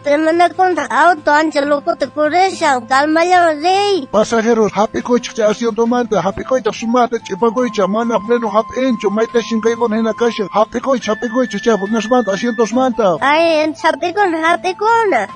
Santo, imanakuntaq auto ancha locota correshan, calmallawan riy. Pasajeros, hap'ikuychik chay asientomanta, hap'ikuychik sumaqta ch'ipakuychik, mana freno hap'inchu, mayta shinkaykuna hina kashan, hap'ikuychik, hap'ikuychik chay bunasmanta, asientosmanta. Ay, hap'ikuna, hap'ikuna.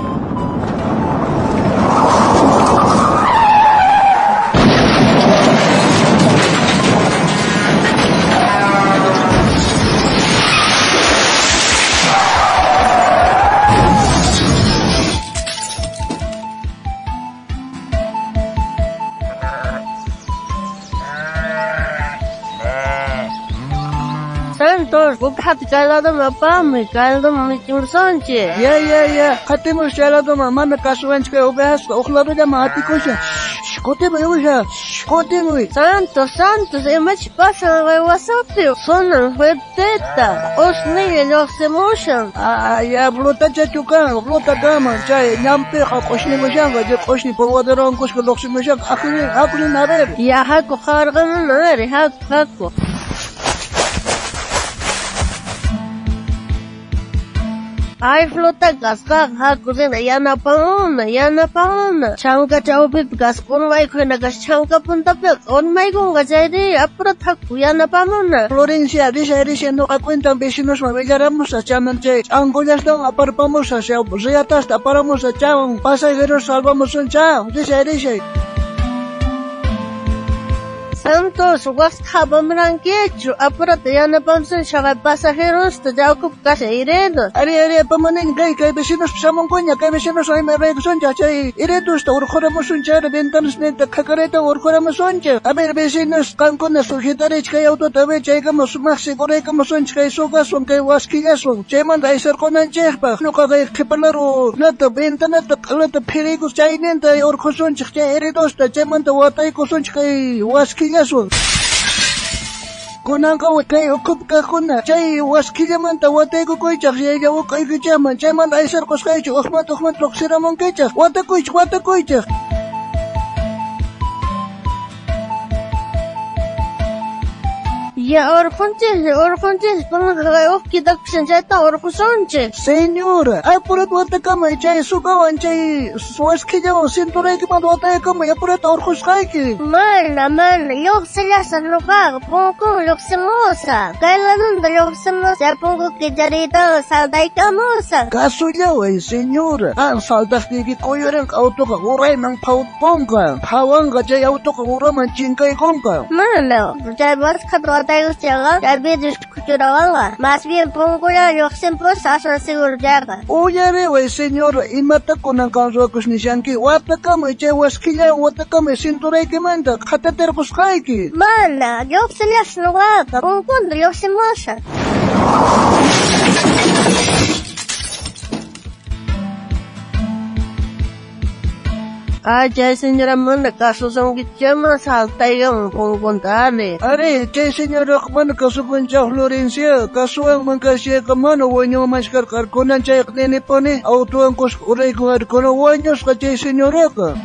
Santos, uphata chay ladoman apamuy, kay ladoman michimusunchik. Ya, ya, ya, qatimuy chay ladoman, mana kasuwanchik kay ovejasqa uj ladollaman atikushan. Kutimuy, oveja, kutimuy. Santos, Santos, imachus pasan kay wasapi, sunan fuerteta, q'osñilla lluqsimushan. Ah, ya, flotachachu kan, flota kanman, chay ñanpiqa q'ushñimushanqa, chay q'ushñi polvaderowan kuska lluqsimushanqa, haku haku rina, a ver. Ya, haku qhawarqamuna, ari, haku, haku. Ay, flota kasqaqa, haku rina, yanapamuna, yanapamuna. Chhanka chawpipi kasqa urmayku hina kashan, chhanka puntapiqa urmaykunqa chayri, apurata haku yanapamuna. Florencia, rishay, rishay, nuqa cuentan vecinosman willaramusaq, chaman chay ch'anqullastawan aparpamusaq, riatasta aparamusaq, chawan pasajeros salvamusun, chaw, rishay, rishay. Santos, waqta apamurankichu, apurata yanapamusun chaqay pasajerosta chawkupi kashan heridos. Ari, ari, apamunini, kay, kay vecinos shamunkuña, kay vecinos ayma raykusunchik, chay heridosta urqhuramusunchik, ari, ventanasninta khakaraytawan urqhuramusunchik. A ver, vecinos, qankuna sujetariychik kay autota, a ver, chaykama sumaq seguraykamusunchik kay sogaswan, kay waskillaswan, chaymanta aysarqunanchikpaq. Nuqa kay qhipalaru nata, ventanata, q'alata phiriykus, chayninta urqhusunchik chay heridosta, chaymanta wataykusunchik kay waskillaswan. Kunanqa kay ukhupi kaqkuna chay waskillamanta wataykukuychaq, chaylla uqaykichaqman, chaymanta aysarqusqaychik, uqmanta uqmanta lluqsiramunkichaq, watakuychik, watakuychik. Ya, urqunchis, urqunchis, kunanqa kay uj kitakushan chayta urqusunchik. Señora, apurata watakamay, chay sukawan, chay waskillawan cinturaykimanta wataykamay, apurata urqusqayki. Mana, mana, lluqsillasaq nuqaqa, punkun lluqsimusaq, kay ladunta lluqsimusaq, punku kichariytawan saltaykamusaq. Kasullaway, señora, qan saltaqtiyki kuyurinqa autoqa urayman phawpunqa, phawanqa chay autoqa uraman chinkaykunqa. Mana, chay waskhata wataykushaqa, chay vidrios kuchurawanqa, más bien punkulla lluqsimpusaq aswan seguro chayqa. Uyariway, señora, imata kunan qan ruwakus nishanki, watakamuy chay waskillawan watakamuy cinturaykimanta, qhatatirqusqayki. Mana, lluqsillasaq nuqaqa, punkunta lluqsimusaq. Ay, chay señora mana kasusunkichikman saltaykamun punkunta, ari. Ari, chay señoraqa mana kasukunchaq, Florencia, kasuwanman kashayqa mana wañunmanchu karqa, kunan chayqa ninipuni autowan kuska uraykun, ari, kunan wañusqa chay señoraqa.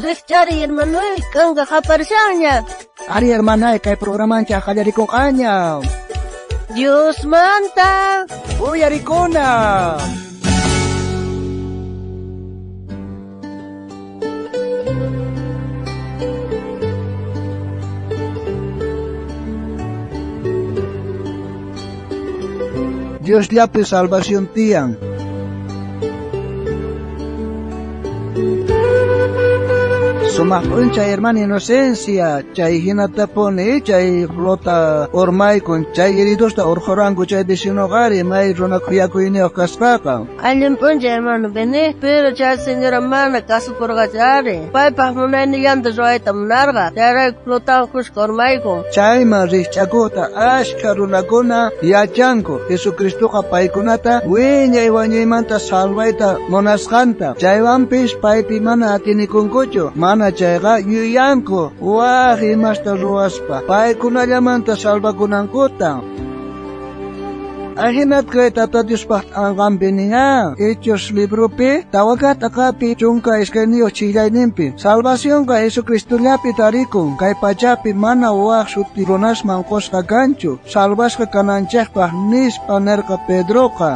Rikchari, hermanoy, kanqa qaparishanña. Ari, hermanay, kay programanchik qallarikunqaña. Diosmanta. Uyarikuna. Diosllapi salvación tiyan. Sumaq p'unchay, hermana Inocencia, chay hinatapuni, chay flota urmaykun, chay heridosta urqhuranku chay vecinoqari, may runa khuyakuyniyuq kasqaqa. Allin p'unchay, hermano Bené, pero chay señora mana kasukurqachu ari, paypaq munaynillanta ruwayta munarqa, chayrayku flotawan kuska urmaykun. Chayman rikch'akuqta ashkha runakuna yachanku Jesucristoqa paykunata wiñay wañuymanta salvayta munasqanta, chaywanpis paypi mana atinikunkuchu, mana chayqa yuyanku waj imasta ruwaspa paykunallamanta salvakunankuta. Ajinat kay Tata Diospaj t'anqanpi nin Hechos libropi tawaka t'aqapi 12 chillayninpi. Salvacionqa Jesucristollapi tarikun, kay pachapi mana waj suti runasman qusqa kanchu, salvasqa kananchejpaj nispa nerqa Pedroqa.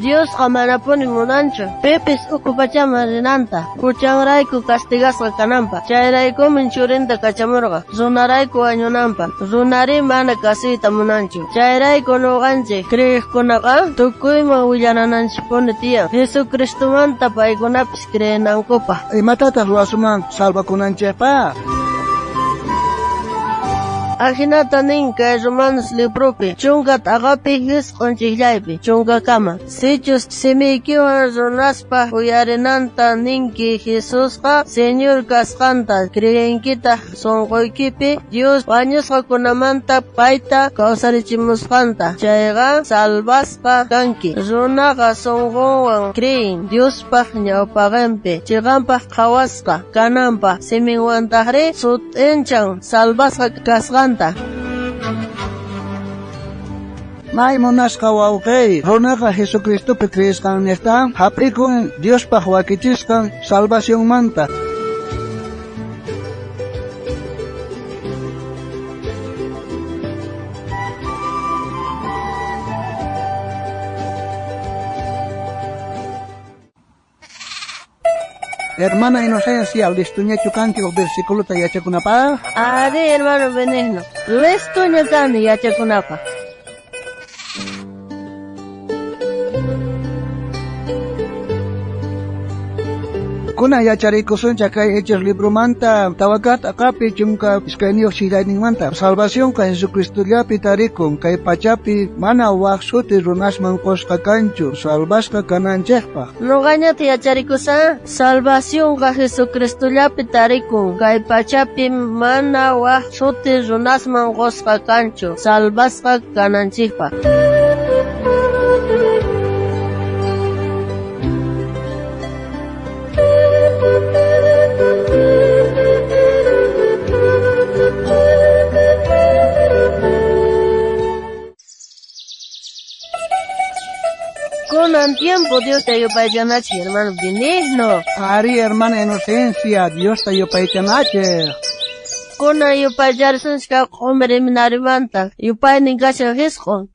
Diosqa manapuni munanchu pipis ukhu pachaman rinanta, huchanrayku castigasqa kananpaj. Chayraykumin churinta kachamurqa, runarayku wañunanpaj. Runari mana kasuyta munanchu. Chayrayku nuqanchik creeqkunaqa tukuyman willanananchikpuni tiyan Jesucristomanta paykunapis creenankupaj. Imatataq ruwasuman salvakunanchikpaj? Ajinata nin kay Romanos libropi 10 t'aqapi 9 chiqllaypi 10 kama. Sichus simiykiwan runaspaj uyarinanta ninki Jesusqa Señor kasqanta, creenkitaq sunquykipi Dios wañusqakunamanta payta kawsarichimusqanta, chayqa salvasqa kanki. Runaqa sunqunwan creen Diospaj ñawpaqinpi chiqanpaj qhawasqa kananpaj, siminwantaqri sut'inchan salvasqa kasqanta. May munasqa wawqiy, runaqa Jesucristopi creesqanniqta hap'ikun Diospaj wakichisqan salvacionmanta. Hermana Inocencia, listuñachu kanki uj versículota yachakunapaj? Ari, hermano Benigno, listuña kani yachakunapaj. Kunan yacharikusunchik kay Hechos libromanta tawaka t'aqapi 12 chillayninmanta. Salvacionqa Jesucristollapi tarikun, kay pachapi mana waj suti runasman qusqa kanchu salvasqa kananchikpaj. Nuqañata yacharikusan, salvacionqa Jesucristollapi tarikun, kay pachapi mana waj suti runasman qusqa kanchu salvasqa kananchikpaj. Kunan tiempo Dios te yupaychanachi, hermano Benigno. Ari, hermana Inocencia, Dios te yupaychanachi. Kunan yupaycharisunchik q'umir iminarimanta, yupaynin kashan jisq'un.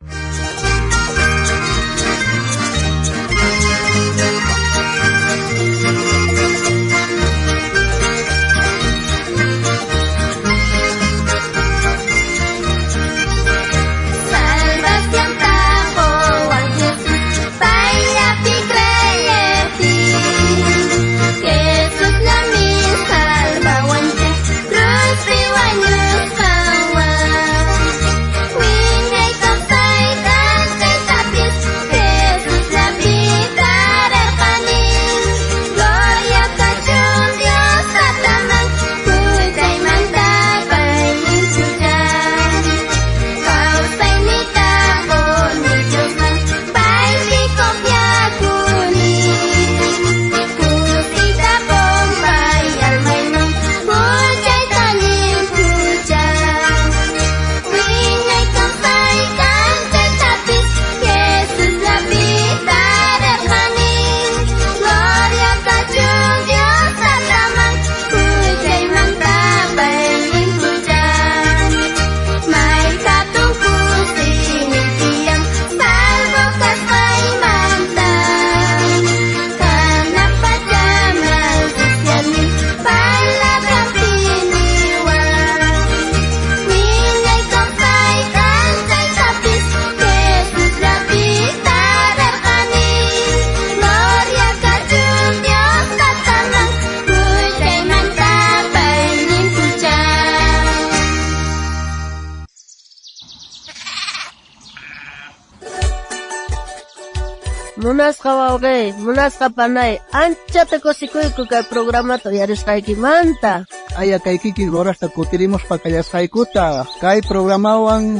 Munasqa wawqiy, munasqa panay, anchata kusikuyku kay programata uyarisqaykimanta. Aya kay kikin horasta kutirimuspa kallasqaykuta kay programawan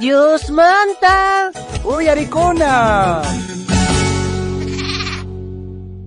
Diosmanta uyarikuna.